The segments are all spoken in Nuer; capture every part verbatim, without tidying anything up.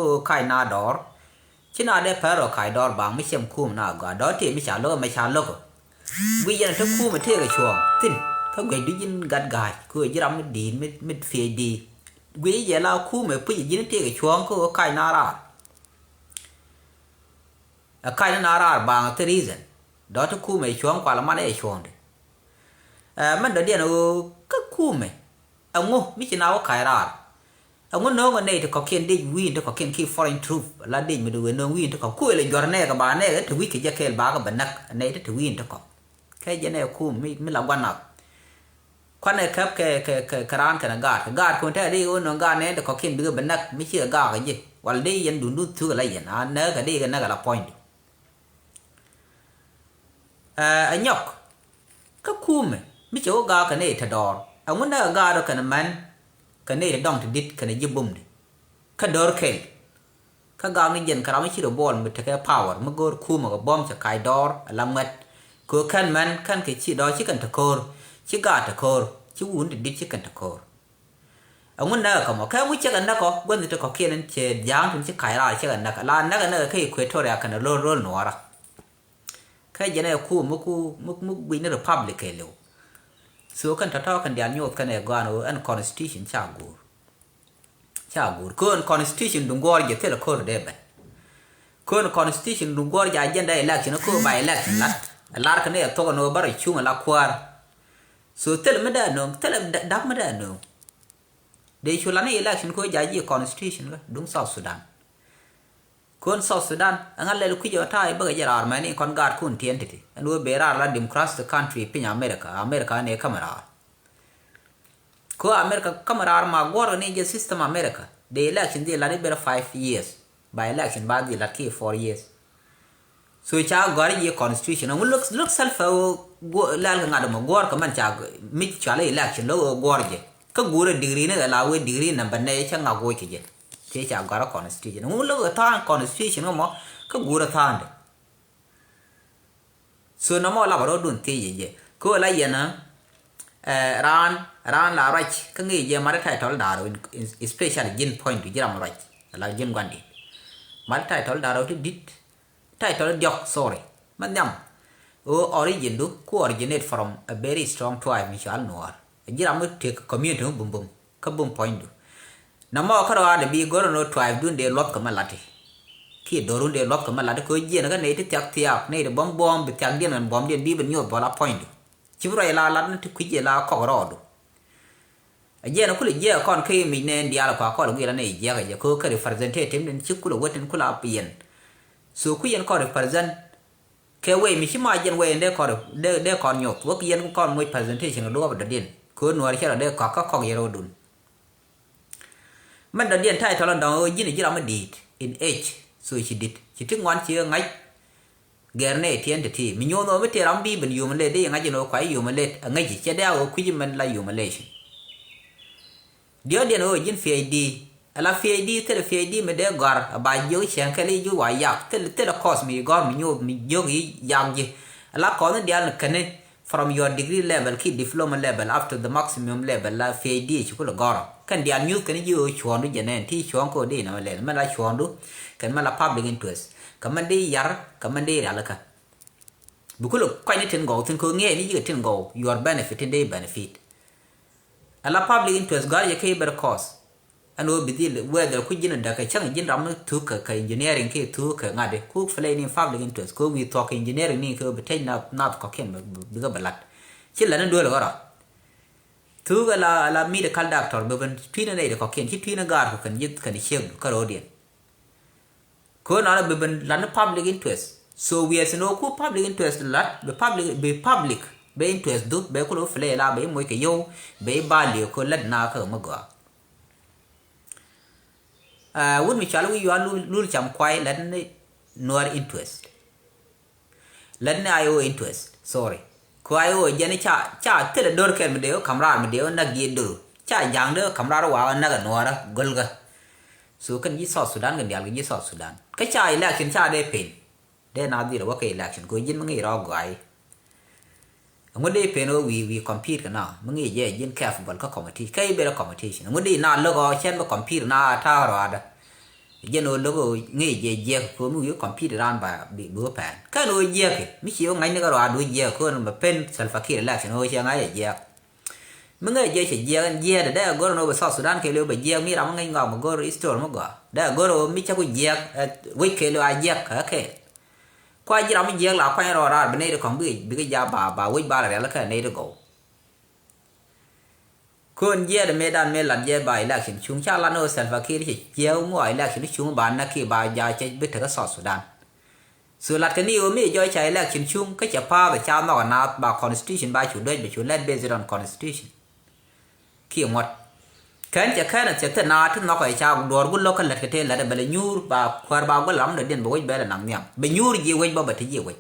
Kä kac na dɔɔr. Ci na dee pɛr rɔ kac dɔɔr baŋ mi ciem kum na gɔaa dɔɔr tëë mi ca lo̱k mɛ ca lo̱k. Guic yɛn te kum tëë kɛ cuɔ̱ɔ̱ŋ thi̱n. Kä guic di ji̱n gat ga̱a̱c kä ji̱ ram mi di̱i̱t mi, mi P H D. Guic yɛ la kum ɛ puc ji̱n tëë kɛ cuɔ̱ɔ̱ŋ kä kac na raar. Ɛ kac na raar baŋ the reason. Dɔɔr te kum ɛ cuɔ̱ɔ̱ŋ kual man ɛ cuɔ̱ɔ̱ŋ di. Ɛ mɛn dɔ̱diɛn ɣöö kä kumɛ. Ɛŋu mi ci na wä ka̱c raar. Ɛŋu no̱o̱ŋ ɛ nɛy ti kɔ̱kiɛn dec wi̱i̱n ti kɔ̱kiɛn ki foreign troop la dec mi di wee no̱o̱ŋ wi̱i̱n ti kɔ̱k kuël ɛ juɔ̱r nɛɛk ɛ ba nɛɛk ɛ te wi̱c kɛ jɛ kɛɛl bakɛ bɛ näk ɛ nɛy ti te wi̱i̱n ti kɔ̱k. Kɛ jɛn ɛ kum mi, mi la gua̱n nath. Kuanɛ käp kɛ, kɛ, kɛ, kɛ raan kɛnɛ gaat kɛ gaat kun tɛk di wä no̱o̱ŋ gaat nɛɛn ti kɔ̱kiɛn bikɛ bɛ näk mi cikɛ gaak ɛ ji̱ wal di yɛn dundun thuk ɛ la yɛn a näk ɛ di kɛ näk ɛ la puɔ̱nydu. Ɛ, ɛ nyɔk. Kä kumɛ mi cɛ wä gaak kɛ nɛy te dɔɔr ɛŋu näk ɛ gaat ɔ kɛnɛ mɛn kɛ nɛy te dɔŋ te di̱t kɛnɛ ji̱ bumdi. Kä dɔr kɛl. Kä gak ni jɛn kɛ ram mi ci rɔ buɔl mi tekɛ power mi go̱o̱r kumɛ kɛ buɔ̱m cɛ kac dɔɔr ala ŋuɛt. Kɛ ɣöö kɛn mɛn kɛn kɛ ci dɔɔr ci kɛn te ko̱o̱r ci gaat te ko̱o̱r ci wun ti di̱t ci kɛn te ko̱o̱r. Ɛŋu näk ɛ kä mɔ kɛ ŋu cɛ kɛ näk ɔ guänh ti kɔ̱kiɛn in cɛ ja̱a̱ŋ tin ci kac raar cɛ kɛ näk ala näk ɛ näk ɛ kä Equatoria kɛn ɛ lo̱l ro̱l nuɔɔra. Kä jɛn ɛ ku mi ku mi, mi guic ni republic kɛ liw. So kɛn tɔ̱tɔ̱ kɛn diaal nyoth kɛn ɛ gɔaan ɣöö ɛn constitution ca guur. Ca guur kön constitution duŋ guɔ̱ɔ̱r jɛ thilɛ ko̱r dee ben. Kön constitution duŋ guɔ̱ɔ̱r jɛ agenda election kö ba election lat ɛ lar kɛn ɛ thok ɛn ɣöö ba rɔ cuŋ ɛ la kuäär. So thilɛ mi dee nööŋ thilɛ da̱k mi dee nööŋ. Dee cu lat ni election kö ja̱ ji̱ constitution kä duŋ South Sudan. Kön South Sudan ɛŋa lɛl kui̱c ɛ ta̱a̱ i̱ bäkɛ jɛ raar mɛni kɔn gaatkun ti entity ɛn wee ben raar la democratic country piny America. America ɛn ɛ kämɛ raar. Kö America kämɛ raar ma guɔ̱rkɛ ni jɛ system America dee election dhi lat i̱ ben five years. Ba election ba dhi lat ki four years. So ca gɔ̱a̱r ji̱ constitution ɛŋu lo̱k, lo̱k self ɛ ɣöö lɛl kɛ ŋa̱t ɛmɔ guɔ̱ɔ̱r kɛ mɛn ca mi cual election lo̱k ɣöö guɔ̱ɔ̱r jɛ kä guurɛ degree ni kɛ la wee degree number nɛ cä ŋak woc kɛ jɛ. Tëë ca gɔ̱a̱r constitution ɛŋu lo̱k ɛ tha̱a̱ŋ constitution ɛmɔ kä guurɛ tha̱a̱ŋdɛ. So nɔmɔ lapɛ rɔ̱dun thiec jɛ jɛ kä ɣöö la yɛn ɛ raan, raan la ruac kä ŋi̱i̱c jɛ mat title da̱a̱r, especially ji̱n puɔ̱nydu ji̱ ram ruac la ji̱n gua̱ndi̱t. Mat title da̱a̱r ti di̱t. Title diɔ̱k, sorry, mɛ nhiam. Ɣöö origin du ku originate from a very strong tribe mi cɔal Nuɔɔr. Ji̱ ram mi tëk community mi bumbum kä bum puɔ̱nydu. Nɔmɔ kärɔaadɛ bi gör ɛn ɣöö tribe dun dee luɔth kɛ mɛ lati. Kiɛ do̱run dee luɔth kɛ mɛ lati kɛ ɣöö jiɛn kä nɛy ti thiak thiaak nɛy ti buɔ̱m buɔ̱ɔ̱m bi thiakdiɛn ɛn buɔ̱mdiɛn bi ben nyoth bɔl a puɔ̱nydu. Ci bi ruac la lat ni ti kui̱c jɛ la kɔk rɔɔdu. A jiɛn kulɛ jiɛk kɔn kä imic nɛn diaal kua kɔl guiɛl anɛ jiɛk a jɛ kö kä representative den ci kulɛ wet in kulɛ a yɛn. So ku yɛn kɔn represent kɛ wei mi ci ma jɛn wei in dee kɔn, dee, dee kɔn nyoth wek yɛn kɔn moc presentation kɛ duɔp dɔ̱diɛn kö nuɔr cɛ rɔ dee kɔk kä kɔk yɛ rɔɔdun. Mɛn dɔ̱diɛn ta̱a̱ tɔl in dɔ̱ŋ ɣöö ji̱n ji̱ ram mi di̱i̱t in age. So ci di̱t ci ti ŋuan ci ɣä ŋa̱c. Gɛr nɛ itiɛn ti ti mi nyoth ɣöö mi tëë ram bi ben yom late di ŋa̱c in ɣöö kua yom late a ŋäci cɛ dee a ɣöö kui̱ci mɛn la yom late. Diɔ̱ɔ̱diɛn ɣöö ji̱n P H D. Ala P H D thilɛ P H D mi dee gɔ̱a̱r a ba jiök cɛŋ kɛl i̱ ji̱ wa yak thilɛ, thilɛ course mi gɔ̱a̱r mi nyoth mi jiök i̱ yak ji̱. Ala kɔn in diaal ni käni from your degree level ki diploma level up to the maximum level la P H D ci kulɛ gɔ̱rɔ. Kɛn diaal nyuth kɛn ji̱ ɣöö cuɔ̱ɔ̱ŋdu jɛ nɛn ti cuɔ̱ɔ̱ŋ kɛ ɣöö di nɔmɔ lɛl mɛn la cuɔ̱ɔ̱ŋdu kɛn mɛn la public interest kɛ mɛn di yar kɛ mɛn di rialikä. Bi kulɛ kuany ni tin gɔw thin kɛ ɣöö ŋiɛc ni ji̱ kɛ tin gɔw your benefit tin di benefit. Ala public interest gɔ̱a̱r jɛ kɛ i̱ bɛr course. Ɛn ɣöö bi dhil whether ku ji̱n däk kɛ cäŋ ji̱n ram mi thuk kɛ, kɛ engineering kiɛ thuk kɛ ŋa̱t di ku play ni public interest kɛ ɣöö wi̱i̱ thuɔ̱k kɛ engineering ni kɛ ɣöö bi tec nath, nath kɔ̱kiɛn bi, bi, bikɛ bi la̱t. Ci la̱t ni duel ɣɔrɔ. Thuk ala, ala medical doctor bi ben tui̱n nɛy di kɔ̱kiɛn ci tui̱n gaat kɛ kɛn ji̱ kɛn ciekdu kä ro̱o̱diɛn. Kɛ ɣöö nɔnɔ bi ben la̱t ni public interest. So wiɛɛth ni ɣöö ku public interest la̱t bi public, bi public bɛ interest dhuk bɛ kulɛ play la bɛ i̱ moc kɛ yio̱w bɛ i̱ value kɛ ɣöö lät na kä mi gɔaa. Ɛ, wut mi cɔal wi̱i̱ yual lul, lul cam kuay lät ni Nuer interest. Lät ni I O interest, sorry. Kɛ I O jɛn ca, ca thilɛ do̱r kɛl mi dee wä ka̱m raar mi dee wä näk ji̱ do̱r. Ca ja̱a̱ŋ dee wä ka̱m raar wä näk ɛ Nuɔɔrä gölkä. So kɛn ji̱ South Sudan kɛn diaal kɛn ji̱ South Sudan. Kä ca election ca dee pen. Dee na dhil wä kɛ election kɛ ji̱n mi ŋi̱i̱c rɔ gɔaayi. Ŋut di pen ɣöö wi̱i̱, wi̱i̱ compete kɛ na mi ŋi̱i̱c jɛ ji̱n kɛp bɔl kä committee kɛ i̱ ben rɔ competition. Ŋut di na lo̱k ɔ cɛn bi compete na ta̱a̱ rɔaadä. Jɛn ɣöö lo̱k ɣöö ŋäc jɛ jiɛk kɛ ɣöö mi wi̱i̱ compete ran ba bi bi wä pɛn. Kɛn ɣöö jiɛk mi ci wä ŋa̱cni kɛ rɔaa duɔ̱c jiɛk kɛ ɣöö mi pɛn Salva Kiir election ɣöö cɛ ŋa̱c jɛ jiɛk. Mi ŋäc jɛ cɛ jiɛk ɛn jiɛk dee dee gör ɛn ɣöö bɛ South Sudan kɛɛliw bɛ jiɛk mi ram mi ŋäc ŋɔak mi gör history mi gɔaa. Dee gör ɣöö mi cä ku jiɛk, eh, wec kɛɛliw a jiɛk kɛ kɛɛl. Kua ji̱ ram mi jiɛk la kuany rɔɔd raar bi nɛy ti kɔ̱ŋ bikɛ, bikɛ ja̱ ba, ba wec ba la rial kɛ nɛy ti gɔw. Kön jiɛɛt mëëdan mëë lat jɛ ba election cuŋ ca lat ni ɣöö Salva Kiir cɛ jiɛɛk ŋuɔ election cuŋ ba näk ki ba ja̱ cɛ bi tekɛ South Sudan. So lat kɛ ni ɣöö mi jɔc ca election cuŋ kä cɛ pa̱a̱th ca nhɔk ɛ naath ba constitution ba cu duec bɛ cu lɛt based on constitution. Kiɛ ŋuɔ̱t kɛn cɛ kɛn ɛ thiɛ thil naath ti nhɔk ɛ ca duɔɔr gu lo̱k kä lät kɛ tëë lät ɛ bɛ lɛ nyuur ba kuäär ba guäl ram dɔ̱diɛn bɛ wec bɛ lɛ naŋ nhiam bɛ nyuur ji̱ wec bä bɛ ti ji̱ wec.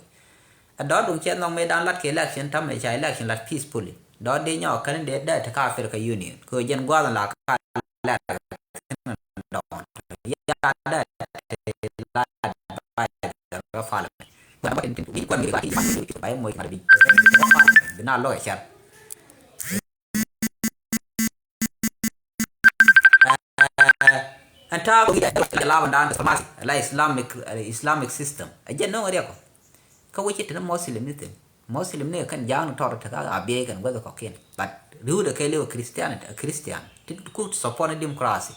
Ɛ dɔ̱r duŋ cɛ nhɔk mëëdan lat kɛ election ta̱mɛ ca election lat peacefully. Dɔ̱r dee nyɔk kɛn dee dee te kä Africa Union kɛ ɣöö jɛn gua̱a̱th in la ka lɛr dɔɔn ya dee te lat ba kä parliament. Gua̱a̱th ba tin tin bi kuɛm bi ba ti ma ti ba moc ma bi bi na lɔk ɛ cɛr. Ɛn ta̱a̱ kɔ gi̱ la bandan diplomacy la Islamic, Islamic system. Ɛ jɛn no̱o̱ŋ riɛk kɔ. Kä wec ci te ni Muslim ni thil. Muslim ni kɛn ja̱a̱ŋ ni tɔr te ka a biey kɛn guäth kɔkiɛn. But riwdɛ kɛ liw Christianity, Christian ti ku support ni democracy.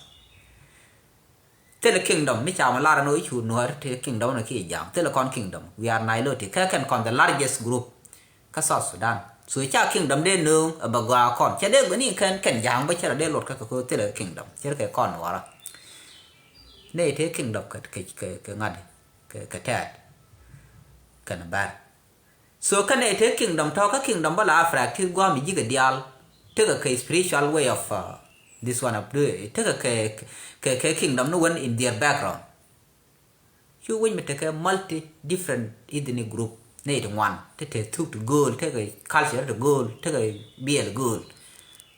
Thilɛ kingdom mi ca mi lar ni wec cu nuäär ti kingdom ni ki ja̱a̱ŋ. Thilɛ kɔn kingdom. We are Nilotic. Kɛ kɛn kɔn the largest group kä South Sudan. So ca kingdom dee nööŋ ɛ bɛ gɔaa kɔn. Cɛ dee gɔni kɛn kɛn ja̱a̱ŋ bä cɛ rɔ dee luɔt kä kɛ ko̱ thilɛ kingdom. Cɛ rɔ kɛ kɔn nuäärä. Nɛy te kingdom kɛ, kɛ, kɛ, kɛ ŋa̱t kɛ, kɛ tɛɛt kɛn bɛr. So kä nɛy te kingdom tɔ̱ kä kingdom bä la Africa ti gua̱a̱m ji̱ kɛ diaal. Tekɛ kɛ spiritual way of, uh, this one of doing. Tekɛ kɛ, kɛ, kɛ kingdom ni wen in their background. Cu wec mi tekɛ multi different ethnic group nɛy ti ŋuan ti te thuk ti gööl, tekɛ culture ti gööl, tekɛ biɛl gööl.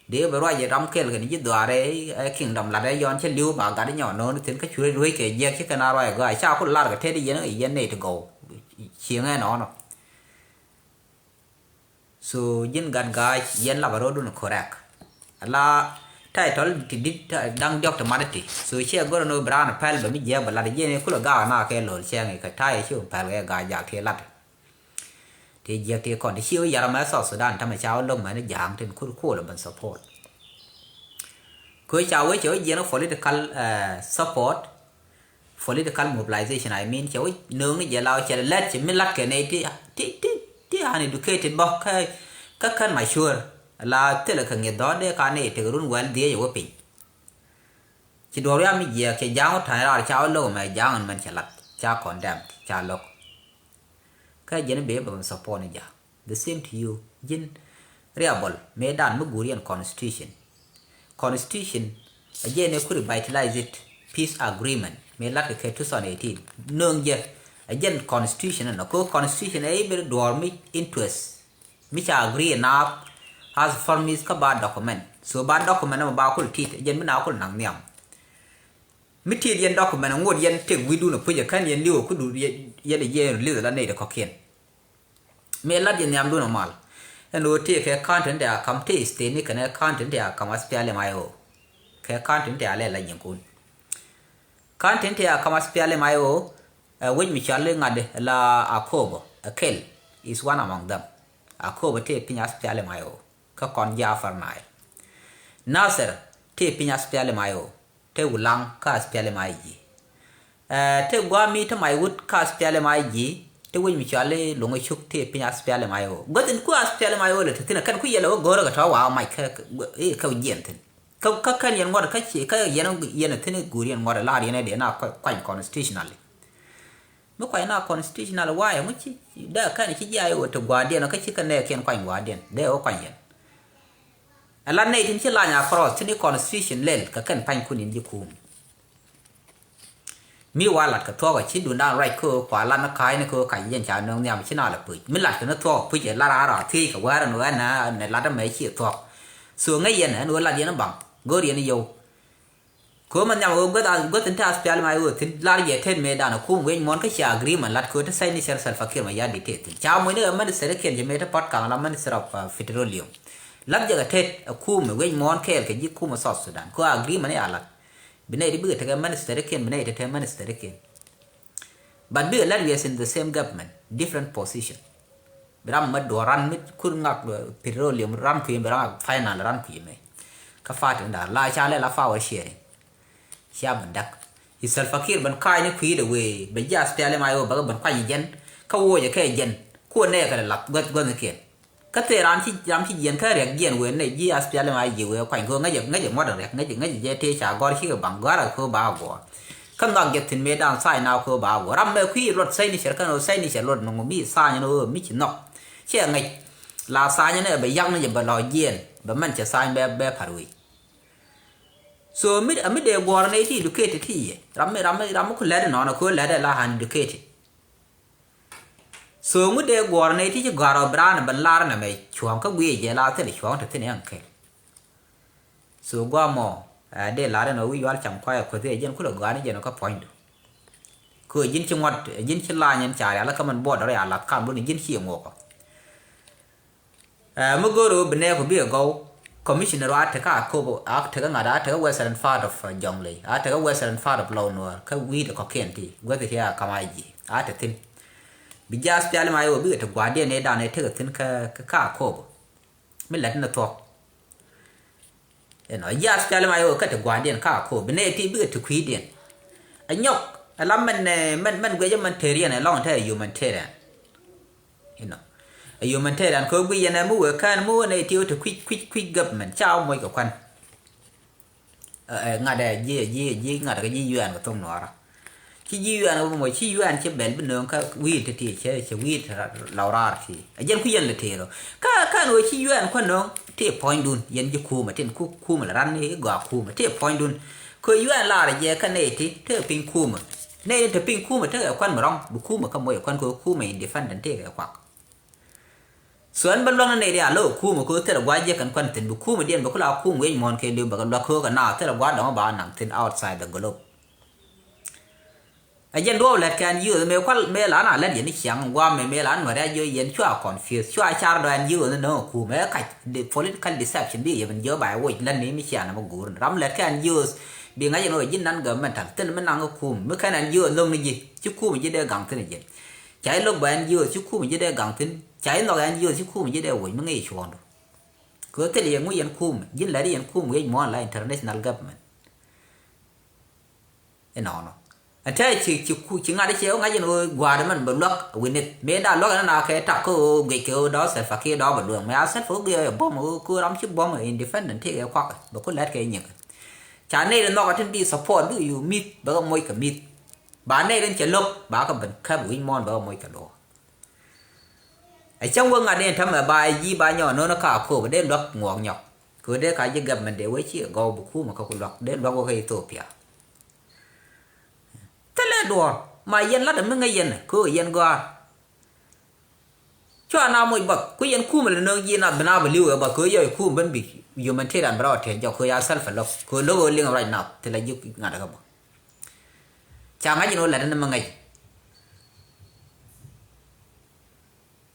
Dee bɛ ruac ram kɛl kɛn ji̱ dhuaarɛ, eh, kingdom lat ɛ yɔn cä li̱w ba gat nyɔ no̱o̱n thi̱n kä cu ruec kɛ jiɛk ci kɛn a ruac gɔaa ca ku lar kɛ tet yɛn, yɛn nɛy ti gɔw. Cieŋ ɛnɔnɔ. So ji̱n gat ga̱a̱c yɛn lapɛ ro̱o̱dun correct. Ala title ti di̱t da̱ŋ diɔ̱k ti mat ti. So ciɛ go̱r ɛn ɣöö bi raan pɛl bɛ mi jiɛk bɛ lat jiɛn i̱ kulɛ gaak na kɛ lo̱l cɛŋ i̱ kɛ ta̱yɛ ci wä pɛl kɛ ga̱a̱c jak ti lat. Ti jiɛk ti kɔn ti ci wä yar mɛ South Sudan tamɛ ca wä lo̱k mɛn i̱ ja̱a̱ŋ tin kur kuɔl bɛ support. Kö ca wee cɛ wä jiɛn political, eh, support, political mobilization, I mean, cɛ wä nööŋ ni jɛ la wä cɛ lɛ lɛt cɛ mi lat kɛ nɛy ti, ti, ti, ti uneducated bä kä, kä kän mature la thilɛ kɛ ŋi̱eth dhɔr dee ka nɛy tek run wɛl dhiec wä piny. Ci duɔr wiak mi jiɛɛk cɛ ja̱a̱ŋ wä ta̱ny raar ca wä lo̱k mɛ ja̱a̱ŋ ɛn mɛn cɛ lat ca condemn ca lo̱k. Kä jiɛn bee bɛ support ni ja̱a̱ŋ. The same to you. Ji̱n riabɔl mëëdan mi guur yɛn constitution. Constitution a jɛn ɛ ku revitalize it peace agreement mëë latkɛ kɛ two thousand eighteen. Nööŋ jɛ a jɛn constitution ɛnɔ kɛ constitution ɛ i̱ bi duɔɔr mi interest mi ca agree enough as promise kä ba document. So ba document ɛmɔ ba kul tit a jɛn mi na kul naŋ nhiam. Mi tit yɛn document ŋot yɛn tek wi̱dun a puc a kän yɛn li̱w a kudun yɛn a jɛn release la nɛy de kɔ̱kiɛn. Mëë lat yɛ nhiamdun a mal. Ɛn ɣöö tëë kɛ county ni tëë a ka̱m tëë state ni kɛnɛ county ni tëë a ka̱m SPLM IO. Kɛ county ni tëë a lɛ la ji̱nkun. County ni tëë a ka̱m SPLM IO, ɛ wec mi cɔal i̱ ŋa̱t la Akobo, ɛ Kel is one among them. Akobo tëë piny SPLM IO kä kɔn ji̱ Upper Nile. Nasir tëë piny SPLM IO. Te Wulaŋ kä SPLM IG. Ɛ, te gua̱a̱mi te mac wut kä SPLM IG, te wec mi cɔal i̱ Luŋä Cuk te piny SPLM IO. Guäth in ku SPLM IO lɛ te thi̱n ɛ kɛn ku yɛl ɛ wä go̱o̱rä kɛ tɔ̱ wa̱a̱ mac kä, kä, kä jiɛn thi̱n. Kä, kä kɛn yɛn ŋuɔ̱t kä ci, kä yɛn, yɛn thi̱n i̱ guur yɛn ŋuɔ̱t ɛ la̱r yɛn ɛ dee na kuany constitutionally. Mi kuany na constitutional wa̱a̱ yɛ ŋu ci, dee kɛn ci ji̱ IO te gua̱a̱diɛn kä ci kɛ nɛɛkiɛn kuany gua̱a̱diɛn. Dee wä kuany yɛn. Ɛ la nɛy tin ci lany across tin i̱ constitution lɛl kɛ kɛn pa̱nykun in ji̱ kum. Mi wa lat kɛ thuɔ̱k ɛ ci duundan ruac kä kua lat ni ka̱a̱cni kä kac yɛn ca nöŋ nhiam ci na lɛ puc. Mi lat kɛ ni thuɔ̱k puc ɛ lat a rɔ thiec kɛ wäär ɛn ɣän ɛ nɛ lat ɛmɛ ci thuɔ̱k. So ŋäc yɛn ɛn ɣöö lat yɛn i̱ baŋ go̱o̱r yɛn i̱ yio̱w. Kɛ ɣöö mɛ nhiam ɣöö guäth a, guäth in te SPLM IO thi̱n lar jɛ tet mëëdan ɛ kum wec muɔ̱ɔ̱n kä cia agreement lat kɛ ɣöö te sɛy ni cɛr Salva Kiir mɛ ya di tet thi̱n. Ca muɔ̱cni ɛ minister ikiɛn jɛ mëë te Pɔt Kaŋ la minister of, uh, petroleum. Lat jɛ kɛ tet ɛ kum ɛ wec muɔ̱ɔ̱n kɛɛl kɛ ji̱ kum ɛ South Sudan. Kɛ ɣöö agreement i̱ a lat. Bi nɛy ti bikɛ tekɛ ministerikiɛn, bi nɛy ti tekɛ ministerikiɛn. But bikɛ lat, we are in the same government, different position. Bi ram mi duɔ̱ɔ̱r ran mi kur ŋak, uh, petroleum ran kui̱, bi ran ŋak final ran kui̱ mɛ. Kä party ni da̱a̱n la ca lɛ la power sharing. Cia ben dak i̱ Salva Kiir ben ka̱a̱c ni kui̱dɛ wee bɛ ji̱ SPLM-IO bɛ kɛ ben kuany jɛn. Kä woc kɛ jɛn kuɔ nɛɛkɛ lɛ lath guäth guäthnikiɛn. Kä thil ram ci, ram ci jiɛn kä riɛk jiɛn wee nɛy ji̱ SPLM-IO ji̱ wee kuany kɛ ŋäcɛ, ŋäcɛ ŋuɔ̱t riɛk, ŋäcɛ, ŋäcɛ jɛ tëë ca gɔ̱r cikɛ baŋ gɔ̱a̱r kɛ ba guɔ̱ɔ̱r. Kä nhɔak jɛ thi̱n mëë da̱a̱n tha̱a̱ny na kɛ ba guɔ̱ɔ̱r. Ram mɛ kui̱ luɔt tha̱a̱ny ni cɛr kɛn ɣöö tha̱a̱ny ni cɛr luɔt ni ŋu mi tha̱a̱ny ni ɣöö mi ci nhɔk. Ciɛ ŋäc la tha̱a̱ny ni ɛ bɛ yak ni jɛ bɛ lɔ jiɛn bɛ mɛn cɛ tha̱a̱ny bɛ, bɛ pa̱r wec. So mi, mi dee guɔ̱ɔ̱r nɛy ti educated ti yɛ. Ram mi, ram mi, ram mi ku lɛt inɔnɔ ku lɛt ɛ la uneducated. So ŋu dee guɔ̱ɔ̱r nɛy ti ci gɔ̱a̱r ɔ bi raan ben lar nɛ mɛ cuɔ̱ɔ̱ŋ kä guiɛ jɛ la thil cuɔ̱ɔ̱ŋ te thin ɛn kɛl. So guamɔ, ɛ, dee lar ɛn ɔ wi̱c yual cam kuayɛ kuothi ɛ jiɛn kulɛ gɔ̱a̱r ni jɛn ɔ kä puɔ̱nydu. Kɛ ji̱n ci ŋuɔ̱t, ji̱n ci lany ɛn ca rial kä mɛn buɔt dɔr ya lath kam dun ji̱n ci ŋuɔkɔ. Ɛ, mi go̱o̱r ɣöö bi nɛɛk ɔ bikɛ gɔw, commissioner ɔ a tekä Akobo, a tekä ŋa̱t, a tekä western part of, uh, Jonglei, a tekä western part of Lou Nuer, kä wi̱i̱dɛ kɔ̱kiɛn ti guäthi ti a kam a ji̱ a te thi̱n. Bi ji̱ SPLM-IO bikɛ te gua̱a̱rdiɛn ëëdan ëë tekɛ thi̱n kä, kä, kä Akobo. Mi lät ni thuɔ̱k. Inɔ ji̱ SPLM-IO kä te gua̱a̱rdiɛn kä Akobo bi nɛy ti bikɛ te kui̱diɛn. Ɛ nyɔk ɛ la mɛn, eh, mɛn, mɛn guiɛcä mɛn teriɛn ɛ lɔŋ te ɛ humanitarian. Inɔ ɛ humanitarian kɛ ɣöö guic yɛn ɛ mi wëë kään mi wä nɛy ti wä te kui̱c, kui̱c, kui̱c government ca wä moc kɛ kuan. Ɛ, ɛ, ŋa̱t ɛ ji̱, ji̱, ji̱ ŋa̱t kɛ ji̱ U N kɛ thok nuɔɔrä. Ci ji̱ U N kɛ moc ci U N ci bɛl bi nööŋ kä wi̱i̱ ti ti cɛ, cɛ wi̱i̱ ti ra-, law raar ti. Ɛ jɛn kui̱ yɛn lɛ tëër ɔ. Kä, kä ɛn ɣöö ci U N kuän nööŋ ti puɔ̱nydun yɛn ji̱ kuumä tin ku, kuumä lɛ ran ni gɔaa kuumä ti puɔ̱nydun. Kɛ U N lar jɛ kä nɛy ti te piny kuumä. Nɛy ti te piny kuumä tekɛ kuan mi rɔ̱ŋ bi kuumä kä moc ɛ kuan kɛ kuumä independent tekɛ kuak. So ɛn bä luäk ni nɛy ti a lo̱k kuumä kɛ thilɛ gua̱c jiäk kɛn kuan thi̱n bi kuumä diɛn bɛ ku la kuum wi̱c muɔ̱ɔ̱n kɛ li̱w bɛ kɛ luäk kɛ kɛ na thilɛ gua̱c dɔ̱ŋ ba naŋ thi̱n outside the globe. Ɛ jɛn duɔ̱ɔ̱p lät kɛ N G Os mëë kual mëë la na lät yɛn ni ciaŋ guam mëë mëë la nuɛr ya jiö yɛn cua confuse cua car dɔ N G Os ni nöŋ kuumä ɛ kac political deception bi yɛ ben jiö ba ɛ woc lät ni mi cia na mi guur ni ram lät kɛ N G Os bi ŋa̱c ɛn ɣöö ji̱ non governmental thil mi naŋ kuumä mi kɛn N G Os lo̱ŋ ni ji̱ ci kuumä ji̱ dee gaŋ thi̱n ji̱. Ca ji̱ lo̱k ba N G Os ci kuumä ji̱ dee gaŋ thi̱n ca ji̱ nhɔk N G Os ci kuumä ji̱ dee woc mi ŋäc cuɔ̱ɔ̱ŋdu. Kɛ ɣöö thil yɛ ŋu yɛn kuumä ji̱n lät yɛn kuumä wi̱c muɔ̱ɔ̱n la international government. Inɔnɔ. Ɛ tɛɛ ci, ci ku, ci ŋa̱t i̱ ciɛ wä ŋa̱c in ɣöö gua̱a̱r mɛn bɛ luäk wi̱nith mëë da̱a̱ luäk ɛn na kɛ tak kä ɣöö guic kɛ ɣöö dɔ̱ Salva Kiir dɔ̱ bɛ luäŋ mɛ a Salva ɣöö guic ɛ buɔ̱m ɣöö kɛ ɣöö ram ci buɔ̱m independent tëëkɛ kuakä bɛ ku lät kɛ nyɛk. Ca nɛy ri nhɔk ɛ tin bi support bi kɛ yuu mi̱th bɛ kɛ moc kɛ mi̱th. Ba nɛy rin cɛ lo̱k ba kɛ ben käp wi̱c muɔ̱ɔ̱n bɛ kɛ moc kɛ luɔ̱k. Ɛ cäŋ wä ŋa̱t in tämɛ ba ji̱ ba nyɔɔn no̱n kä Akobo dee luäk ŋuɔk nyɔk. Kɛ ɣöö dee ka ji̱ government dee wee ci gɔw bi kuumä kä ku luäk dee luäk wä kä Ethiopia. Thilɛ duɔ̱ɔ̱r ma yɛn la̱t ɛmɛ ŋäc yɛn kɛ ɣöö yɛn gɔ̱a̱r. Cua na moc bath ku yɛn kuumä lɛ nööŋ ji̱ nath bi na bi li̱w ɛ bath kɛ ɣöö yɛ kuumä ben bi humanitarian bi rɔɔd tiɛn jɔk kɛ ɣöö ya Salva lo̱k kɛ ɣöö lo̱k ɣöö liŋ right now thilɛ ji̱ ŋa̱t kä bä. Ca ŋa̱c in ɣöö la̱t ɛn ɛmɛ ŋäc.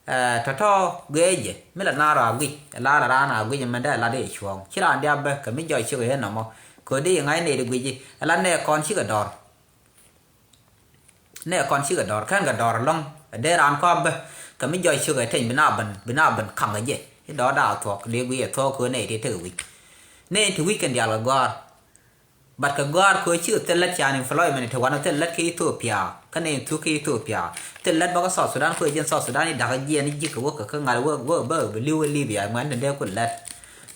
Ɛ, tɔ̱tɔ̱ guiɛcɛ mi la naar a guic ɛ la la raan a guic ɛmɛn dee ɛ la dee cuɔ̱ɔ̱ŋ ci raan diaal bä kɛ mi jɔc cikɛ yɛn nɔmɔ. Kɛ di ŋa̱c nɛy di guici ɛ la nɛɛ kɔn cikɛ dɔ̱r. Nɛɛ kɔn cikɛ dɔ̱r kɛn kɛ dɔ̱r ɛlɔ̱ŋ ɛ dee raan kɔn bä kɛ mi jɔc cikɛ teny bi na ben bi na ben kaŋ kɛ jɛ. Ci dɔ̱r daal thuɔ̱k dee guic ɛ thuɔ̱k kɛ nɛy ti tekɛ wi̱c. Nɛy ti wi̱c kɛn diaal kɛ gɔ̱a̱r. But kɛ gɔ̱a̱r kɛ ɣöö cikɛ thil lät can employment te wanɛ thil lät kä Ethiopia. Kä nɛy in thuk kä Ethiopia thil lät bä kä South Sudan kɛ ɣöö jɛn South Sudan i̱ da̱kä jiɛn i̱ ji̱ kɛ wä kɛ kä ŋa̱t wä wä bä bi li̱w kä Libya ŋuɛn tin dee kun lät.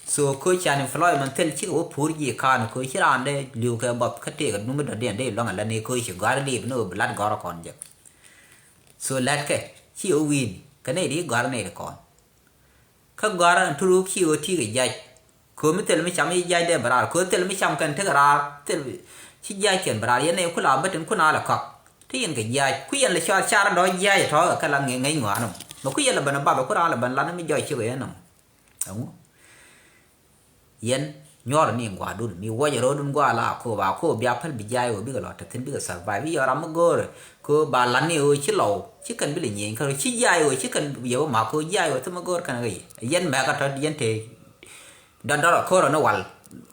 So kɛ ɣöö can employment thil cikɛ wä puur ji̱ ka̱n kɛ ɣöö ci raan dee li̱w kɛ bɔth kä tëëkɛ dumi dɔ̱diɛn dee luäŋ ɛ lät ni kɛ ɣöö ci gɔ̱a̱r li̱p ni ɣöö bi la̱t gɔ̱rä kɔn jɛ. So lät kɛ ci ɣä wi̱i̱ni kɛ nɛy di gɔ̱a̱r nɛy di kɔn. Kä gɔ̱a̱r ɛn turuk ci ɣöö ti̱i̱ kɛ jiac. Köö mi thil mi cam i̱ jiac dee bɛ raar köö thil mi cam kɛn tekɛ raar thil ci jiac kɛn bɛ raar yɛn nɛy ku la bä tin kun a lɛ kɔak. Ti yɛn kɛ jiac ku yɛn lɛ cɔal car dɔ̱ jiac ɛ tɔ̱ kɛ la ŋi̱eec ŋua̱a̱n nɔm mɛ ku yɛn lɛ ben ɛ bap ɛ ku raan lɛ ben lat ni mi jɔc cik ɛ yɛn nɔm. Ɛŋu yɛn nyuɔrɛ ni gua̱a̱dun mi wuɔcɛ ro̱o̱dun gua̱a̱ la a ko̱o̱p a ko̱o̱p bia päl bi jiac ɣöö bikɛ lɔ te thi̱n bikɛ survive i̱ yɔ ram mi go̱o̱rɛ. Köö ba lat ni ɣöö ci lɔw ci kɛn bi lɛ nyieny kä ci jiac ɣöö ci kɛn yɛ wä ma köö jiac ɣöö thimɛ go̱o̱r kɛn ɣöö yɛn mɛk a tɔ̱ yɛn te. Dɔ̱dɔ̱r a ko̱r ɔ ni wal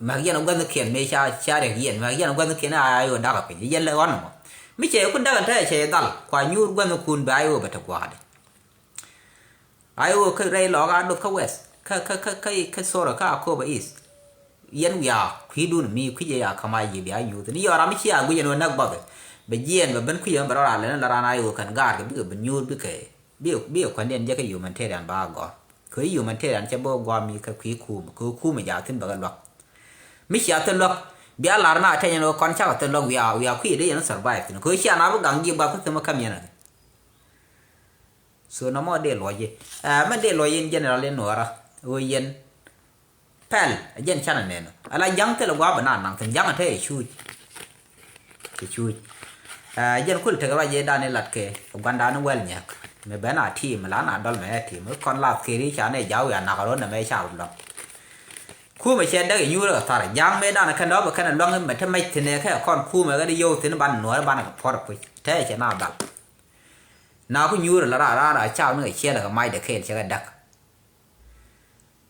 Mɛk yɛn gua̱thkiɛn mëë ca ca riɛk yɛn, mɛk yɛn gua̱thkiɛn a I O dakä piny, yɛn lɛ ɣɔn ɛmɔ. Mi cɛ ku dakä te cɛ dhal kua nyuur gua̱thkun bɛ I O bɛ te gua̱a̱dɛ. I O kä rɛy lɔɔk a duɔth kä West kä kä kä kä kä Sorɔ kä Akobo East. Yɛn wiaa kui̱dun mi kui̱c ɛ ya käma ji̱ bia yuuth ni yɔ ram mi cia guic ɛn ɣöö näk bɔth. Bɛ jiɛɛn bɛ ben kui̱c ɛmɛ bɛ rɔ ral ɛn la ran I O kɛn gaar kɛ bikɛ ben nyuur bikɛ bikɛ bikɛ kuändiɛn jɛ kä humanitarian ba gɔr. Kɛ humanitarian cɛ bä guam mi kä kui̱ kuum kɛ kuum ɛ jaathin bɛ kɛ luäk. Mi cia thil luäk bia lar na tɛny ɛn ɣöö kɔn cakɛ thil luäk wiaa wiaa kui̱ dee yɛn survive thin kɛ cia na bi gaŋ ji̱ bap kä thimä käm yɛn ɛ. So nɔmɔ dee luɔc i̱ ɛ mɛn dee luɔc in general in nuɔɔra ɣöö yɛn. Pɛl ɛ jɛn canɛ nɛn ala ja̱ŋ thilɛ gua̱a̱p bɛ na naŋ thi̱n ja̱ŋ ɛ te ɛ cuuc. Ɛ cuuc. Ɛ jɛn kul tekɛ ruac yee dan ilat kɛ guandan i̱ wɛl nyɛk. Mɛ ben a tiim la na dɔl mɛ ɛ tiim i̱ kɔn lath keri ca nɛ ja̱w ya nak rot nɛ mɛ ca rut lɔŋ. Kumɛ cɛ däk i̱ nyuurɛ kɛ tharɛ ja̱ŋ mëë dan kɛn dɔp ɛ kɛn ɛ luaŋ i̱ mɛ te mɛc thi̱n ɛ kɛ kɔn kumɛ kɛ di yio̱w thi̱n ban nuɔɔr ban kɛ puɔr ɛ puc te cɛ na dhal. Na ku nyuurɛ la raar raar a cak ni kɛ ciɛl ɛ kɛ macdɛ kɛɛl cɛ kɛ däk.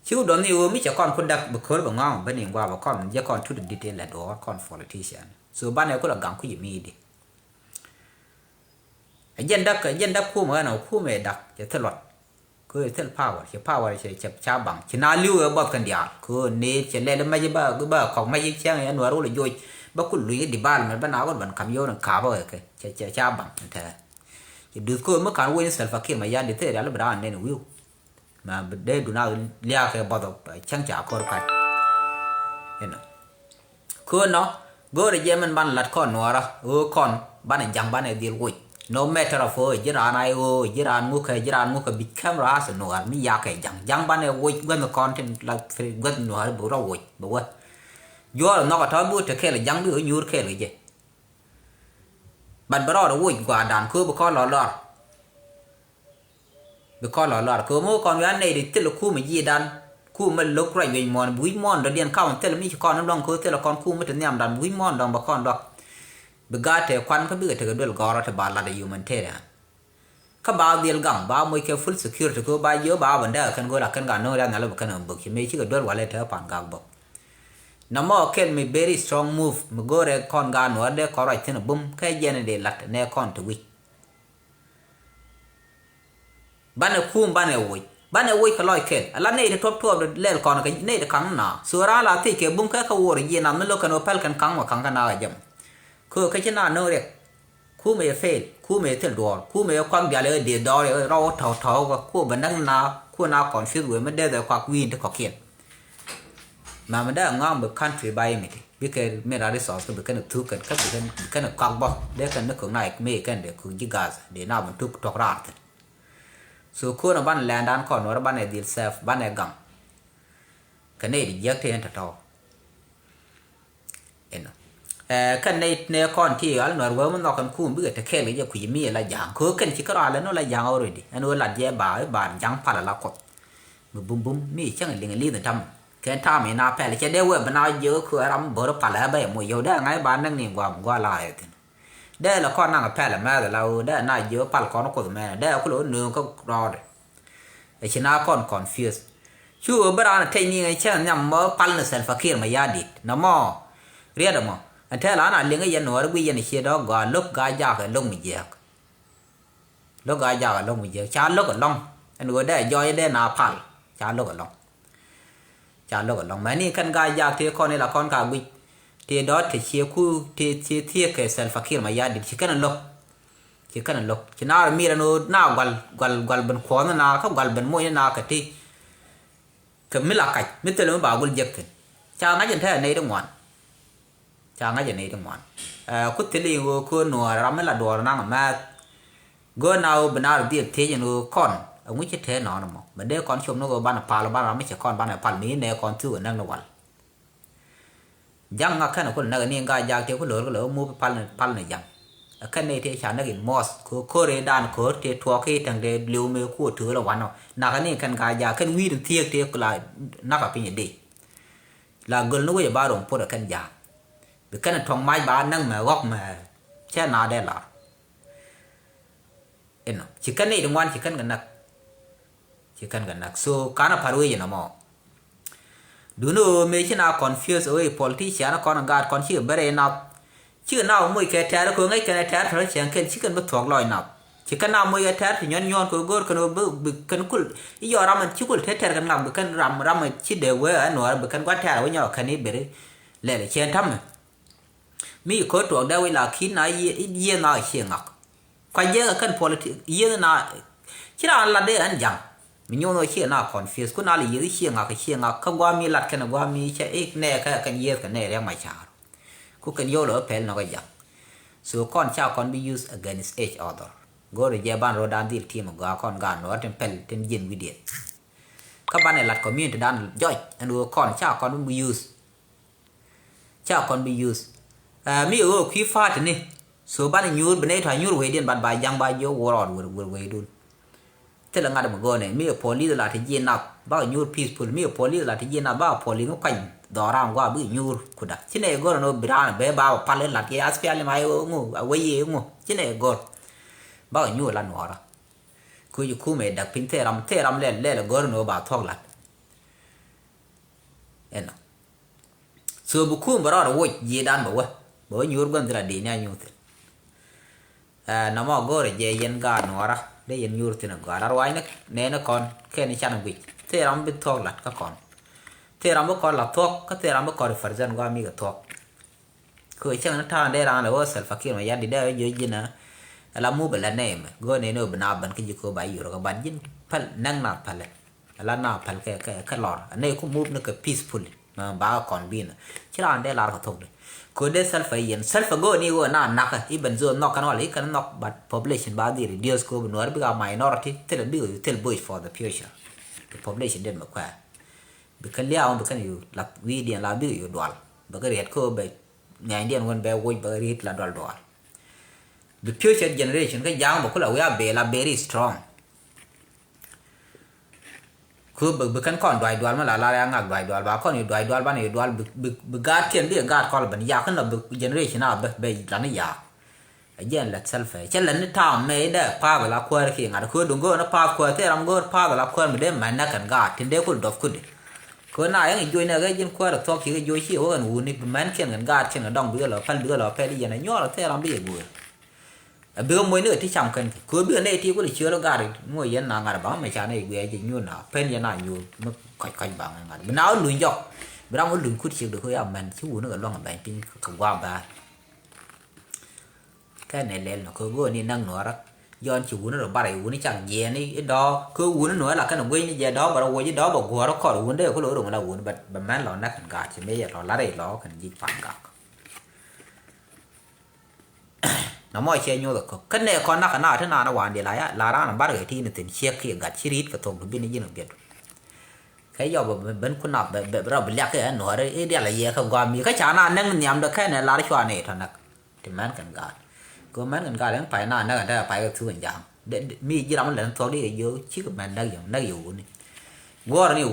Ci wä dɔn ni ɣöö mi cɛ kɔn ku däk bi ko̱r bi ŋɔ̱a̱ŋ bi ni ŋuak bi kɔn jɛ kɔn tut dit ilɛ duɔɔr kɔn politician. So banɛ ku la gaŋ ku yɛ mi di. Ɛ jɛn däk ɛ jɛn däk kumɛ ɣän ɛ kumɛ ɛ däk cɛ thil luɔt. Kö ɛ thil power cɛ power cɛ cɛ ca baŋ ci na li̱w ɛ buɔth kɛn diaal kö ni cɛ lɛl mɛc ba ba kɔk mɛc cɛŋ ɛ nuɛr wul ɛ joc ba ku luny ɛ development ba na wul ban kam yo̱o̱n ɛ ka̱p ɛ kɛ cɛ cɛ ca baŋ tɛ. Cɛ duth kö mi kan wec ni Salva Kiir ma yan di thil rial bi daan nɛn wi̱i̱w. Ma bi dee dun a liaak kɛ buɔth cäŋ ca kɔr kac. Inɔ. Könɔ go̱o̱rɛ jɛ min ban lat kɔn nuɔɔra ɣöö kɔn banɛ ja̱ŋ banɛ dhil woc. No matter of ɣöö ji̱ raan a ɣöö ji̱ raan ŋukɛ ji̱ raan ŋukɛ bi̱c kɛm rɔ as nuɔɔr mi yakɛ ja̱ŋ ja̱ŋ banɛ woc guänh kɔn tin la guänh nuɔɔr bi rɔ woc bi wä. Juɔɔr nhɔk a tɔ̱ bi wä te kɛɛl ja̱ŋ bi wä nyuur kɛɛl kɛ jɛ. But bi rɔɔdɛ woc gua̱a̱r dan kööb bi kɔn lɔ lɔr. Bi kɔn lɔ lɔr kɛ ɣöö mi wä kɔn wi̱i̱ a nɛy ti thil kum ji̱ dan kum mi lo̱k ruac wi̱i̱ muɔ̱ɔ̱n bi wi̱i̱ muɔ̱ɔ̱n dɔ̱diɛn ka̱m thil mi ci kɔn in luɔ̱ŋ kɛ ɣöö thil kɔn kum mi te nhiam dan bi wi̱i̱ muɔ̱ɔ̱n dɔ̱ŋ bɛ kɔn luäk. Bi gaat tëë kuan kä bikɛ tekɛ duel gɔ̱rä ti ba lat ɛ humanitarian. Kä ba dhil gaŋ ba moc kɛ full security kɛ ɣöö ba jiö ba bä ndɛɛk kɛn go̱o̱r a kɛn gat no̱o̱ŋ riath nhial bi kɛn ɛ bök ci mëë cikɛ duel walɛ te pan gak bä. Nɔmɔ kɛl mi very strong move mi go̱o̱rɛ kɔn gaat nuɔ̱ɔ̱r dee kɔn ruac thi̱n ɛ bum kɛ jɛn in dee lat nɛ kɔn ti wi̱c. Banɛ kum banɛ woc banɛ woc kɛ lɔc kɛl ala nɛy ti tuɔp tuɔp lɛl kɔn kɛ nɛy ti kaŋ na so raan la thiec kɛ bum kɛ kɛ wor jiɛ nath mi lo̱k kɛn wä pɛl kɛn kaŋ wä kaŋ kɛ na kɛ jɛm. Kɛ kä ci na no̱o̱ŋ riɛk. Kumɛ yɛ fail kumɛ yɛ thil duɔɔr kumɛ yɛ kuak dial yɛ dee dɔɔr yɛ rɔw tɔw tɔw kɛ kuɔ bɛ näk na kuɔ na confuse wee mi dee dhɛ kuak wi̱i̱n ti kɔkiɛn. Mɛ mi dee ŋɔaŋ bi country ba yɛ miti bikɛ mineral resource kä bi kɛn thuk kɛn kä bi kɛn bi kɛn kɔak bä dee kɛn ni kök na yɛ mi kɛn dee kök ji̱ gas dee na bi tuk tɔk raar thin. So ko̱n ban lɛndan kɔn wär banɛ dhil sɛf banɛ gaŋ. Kɛ nɛy di jiäk ti ɛn tɔ̱tɔ̱. Inɔ. Ɛ kɛn nɛy nɛ kɔn ti al nuɛr wee mi nhɔk kɛn kum bikɛ te kɛɛl kɛ jɛ kui̱c mi la ja̱a̱ŋ kɛ ɣöö kɛn ci kärɔa lɛ nɔ la ja̱a̱ŋ already ɛn ɣöö lat jɛ ba ba ja̱a̱ŋ pal la kuɔth. Mi bum bum mi cäŋ liŋ li̱th tam kɛn tam ina pɛl cɛ dee wee bi na jiök kɛ ram bör pal ɛ bɛ mo yio̱w dee ŋa̱c ba näk ni guam gua la ɛ thin. Dee la kɔn naŋ pɛl mɛth la ɣöö dee na jiök pal kɔn kuoth mɛn dee ku lo nööŋ kä rɔɔdɛ. Ɛ ci na kɔn confuse. Cu ɣöö bi raan tɛc ni ŋäc cä nhiam mɔ pal ni Salva Kiir mɛ ya dit na mɔ. Riɛt ɛmɔ ɛn tɛl an a liŋ yɛn nuɔɔr guic yɛn cie dɔ̱k gɔaa lo̱k gaa jakɛ lo̱k mi jiääk. Lo̱k gaa jakɛ lo̱k mi jiääk ca lo̱k ɛlɔ̱ŋ. Ɛn ɣöö dee jɔɔc dee na pal ca lo̱k ɛlɔ̱ŋ. Ca lo̱k ɛlɔ̱ŋ mɛni kɛn gaa jak tëë kɔn ila kɔn ka guic. Tëë dɔ̱t te cie ku tëë cie thiëëk kɛ Salva Kiir mɛ ya dit ci kɛn ɛ lo̱k. Ci kɛn ɛ lo̱k ci na rɔ mir ɛn ɣöö na gual gual gual ben kuɔth na kä gual ben moc na kɛ ti. Kɛ mi la kac mi thilɛ mi ba gul jek thi̱n. Ca ŋa̱c ɛn te ɛ nɛy ti ŋuan. Ca ŋa̱c ɛ nɛy ti ŋuan. Ɛ ku thil i̱ ɣöö köön nuɔɔr ram mi la duɔɔr naŋ ɛ mɛth. Go̱o̱r na ɣöö bi naar dhiëëth thiec ɛn ɣöö kɔn ɛŋu ci te nɔɔn ɛmɔ bɛ dee kɔn cop ni ɣöö banɛ pal banɛ ram mi cɛ kɔn banɛ pal mi nɛ kɔn thuk ɛ näk ni wal. Ja̱ŋ ŋa kɛn ɛ kul näk ɛ ni gaa jak tëë ku lo̱r kɛ lɛ ɣöö mup pal ni pal ni ja̱ŋ. Ɛ kɛn nɛy tëë ca näk in muɔth kɛ ɣöö ko̱r ëë daan ko̱r tëë tuɔɔk ki täŋ tëë li̱w mëë kuɔ tööl ɛ wanɔ. Nak ɛ ni kɛn gaa jak kɛn wi̱i̱d in thiëëk tëë ku la nak ɛ piny ɛ dee. La göl ni wec ɛ ba rom pot ɛ kɛn ja̱a̱k. Bi kɛn ɛ tuɔ̱ŋ mac ba näk mɛ ɣɔ̱k mɛ cɛ na dee lar. Inɔ ci kɛn nɛy ti ŋuan ci kɛn kɛ näk. Ci kɛn kɛ näk so kanɛ pa̱r wec inɔ mɔ. Duŋni ɣöö mëë ci na confuse ɣöö i̱ politician kɔn gaat kɔn cikɛ bɛrɛ inath. Cikɛ na moc kɛ tɛ̈r kɛ ɣöö ŋäc kɛn ɛ tɛ̈r tɔ̱ cieŋ kɛl ci kɛn bi thuɔ̱k lɔc nath. Ci kɛn na moc kɛ tɛ̈r ti nyuɔ̱n nyuɔ̱n kɛ ɣöö go̱o̱r kɛn ɣöö bi kɛn kul i̱ yɔɔk ram ci kul te tɛ̈r kɛn ŋak bi kɛn ram ram ci dee wee ɛ nuɔɔr bi kɛn gua̱ tɛ̈r wä nyɔk kɛn i̱ beri. Lɛl cien ta̱mɛ. Mi ko̱r tuɔɔk dee wi̱c la ki̱n na yieth na cie ŋak. Kua jiɛk ɛ kɛn politik yieth na ci raan lat dee ɛn ja̱ŋ. Mi nyuɔ̱n ɣöö cie na confuse ku na lɛ yieth cie ŋak cie ŋak kä gua̱a̱ mi lat kɛn gua̱a̱ mi cɛ ik nɛɛkɛ kɛn yieth kɛ nɛɛ riɛk ma ca̱a̱r. Ku kɛn yio̱w lɛ wä pɛl nɔk ɛ ja̱ŋ. So kɔn ca kɔn bi use against each other. Go̱o̱rɛ jɛ ban ro̱o̱dan dhil tim ɛ gɔaa kɔn gaat nuɔɔr tin pɛl tin jiɛn wi̱diɛn. Kä banɛ lat community dan jɔc ɛn ɣöö kɔn ca kɔn bi use. Ca kɔn bi use. Ɛ mi ɣöö kui̱ party ni. So banɛ nyuur bi nɛy tɔ̱ a nyuur wecdiɛn bat ba ja̱ŋ ba jiök wä rɔɔd wër wër wecdun. Thilɛ ŋa̱t mi go̱o̱nɛ mi ɛ police la ti ji̱ nath bakɛ nyuur peaceful mi ɛ police la ti ji̱ nath bakɛ police mi kuany dhɔran gua̱a̱ bikɛ nyuur kuda ci nɛy go̱r ɛn ɣöö bi raan bee ba wä pal ilat kɛ aspiali ma iŋu a wec iŋu ci nɛy go̱r. Bakɛ nyuur la nuɔɔra. Kuc kumɛ dak piny thil ram thil ram lɛl lɛl go̱r ɛn ɣöö ba thuɔ̱k lat. Ɛnɔ. So bi kum bɛ rɔɔd woc ji̱ dan bɛ wä bɛ wä nyuur gua̱n dhil a di̱i̱ni a nyuur thi̱n. Ɛ nɔmɔ go̱o̱rɛ jɛ yɛn gaat nuɔɔra dee yɛn nyuur thi̱n a gɔaa la ruaacni nɛɛni kɔn kɛn i̱ can guic thil ram bi thuɔ̱k lat kä kɔn. Thil ram bi kɔn la thuɔ̱k kä thil ram bi kɔn represent gua̱ mi kɛ thuɔ̱k. Kɛ cäŋ ni ta̱a̱ŋ dee raan lɛ wä Salva Kiir Mayardit dee wä jiö ji̱n ɛ la mupɛ la nɛy mɛ go̱o̱r nɛy ni wä bi na ben kä ji̱ ko̱ ba yur kɛ ban ji̱n päl näk na päl ɛ la na päl kɛ kɛ kɛ lɔr ɛ nɛy ku mup ni kɛ peacefully mɛ ba kɛ kɔn bin ɛ ci raan dee lar kɛ thok di. Kɛ dee Salva yɛn Salva go̱o̱r ni wä na nakä i̱ ben zone nhɔk kɛn wala i̱ kɛn nhɔk but population ba dhil reduce kɛ wä bi nuɔr bikɛ a minority thil bikɛ thil bush for the future. Kɛ population den mɛ kuɛɛr. Bi kɛn liaw bi kɛn yu la wi̱i̱diɛn la bikɛ yu dual. Bɛ kɛ riet kä bɛ ŋɛnydiɛn wän bɛ woc bɛ kɛ riet la dual dual. Bi future generation kä ja̱a̱ŋ bɛ kula wi̱i̱ a bee la very strong. Kä bɛ bi kɛn kɔn duac dual mi la lar ya ŋak duac dual ba kɔn yu duac dual banɛ yu dual bi bi bi gaat kiɛn bi gaat kɔl ben yak kä nɔ bi generation a bɛ bɛ lani yak. Ɛ jɛn lät Salva cä lät ni ta̱a̱m mɛ idɛ pa̱a̱th ala kuäär kiɛ ŋa̱t kɛ duŋ go̱o̱r ni pa̱a̱th kuäär thil ram go̱o̱r pa̱a̱th ala kuäär mi dee mɛn nä kɛn gaat tin dee kul dɔth kudi. Kɛ na yɛn i̱ juɔc nɛ kɛ ji̱n kuäär ɛ thuɔ̱k ci kɛ juɔc ci ɛ wä kɛn wuni bi mɛn kiɛn kɛn gaat kiɛn kɛ dɔŋ bikɛ lɔ päl bikɛ lɔ pɛl i̱ yɛn ɛ nyuɔr ɛ thil ram bi yɛ guëër. Ɛ bikɛ moc ni kɛ ti cam kɛn kɛ kɛ bikɛ nɛy ti kul i̱ ciöl ɛ gaat i̱ ŋuɔ yɛn na ŋa̱t ɛ baŋ mɛ ca nɛy guiɛɛc ji̱ nyuur na pen yɛn na nyuur mi kɔc kɔc baŋ ɛ ŋa̱t bi na wä luny jɔk. Bi ram wä luny kut ciek di kɛ ya mɛn ci wuni kɛ luaŋ ɛ bɛny piny kɛ gua̱a̱ bäär. Kɛn ɛ lɛl nɔ kɛ go̱o̱r ni naŋ nuɔ̱ɔ̱rä. Jɔn ci wuni rɔ barɛ wuni caŋ jiɛɛni i̱ dɔ̱ɔ̱k kɛ wuni nuɔ̱ɔ̱rä la kɛn gui̱ny ni jɛ dɔ̱ɔ̱k bɛ rɔ woc i̱ dɔ̱ɔ̱k bɛ guɔ̱ɔ̱rä kɔr wuni dee kulɛ wä ro̱ŋ la wuni bɛ mɛn lɔ näk kɛn ga̱a̱t ci mëë yɛ lɔ lar i̱ lɔ kɛn ji̱ pan gak. Nɔmɔ cɛ nyoth ɛ kɔk kɛn nɛ kɔn nak kɛ na ti naan ɛ wan di la ya la raan ɛ barɛ kɛ ti ni thi̱n ciek kiɛ gat ci ri̱t kɛ thok bi ni ji̱n kɛ biɛt. Kɛ yɔp bɛ ben ku nap bɛ bɛ rɔ bi liak kɛ ɛn nuɔ̱ɔ̱r i̱ dial a yɛ kɛ gɔam mi kä ca na näŋ nhiam dɔ kɛn ɛ lar cua ni tɔ näk. Ti mɛn kɛn gaat kɛ mɛn kɛn gaat ɛn pay na näk ɛn tekɛ pay kɛ thuk ɛn ja̱a̱ŋ. Mi ji̱ ram ɛn lɛn thuɔk di kɛ jiök cikɛ mɛn näk yɛ näk yɛ wuni. Guɔ̱ɔ̱r ni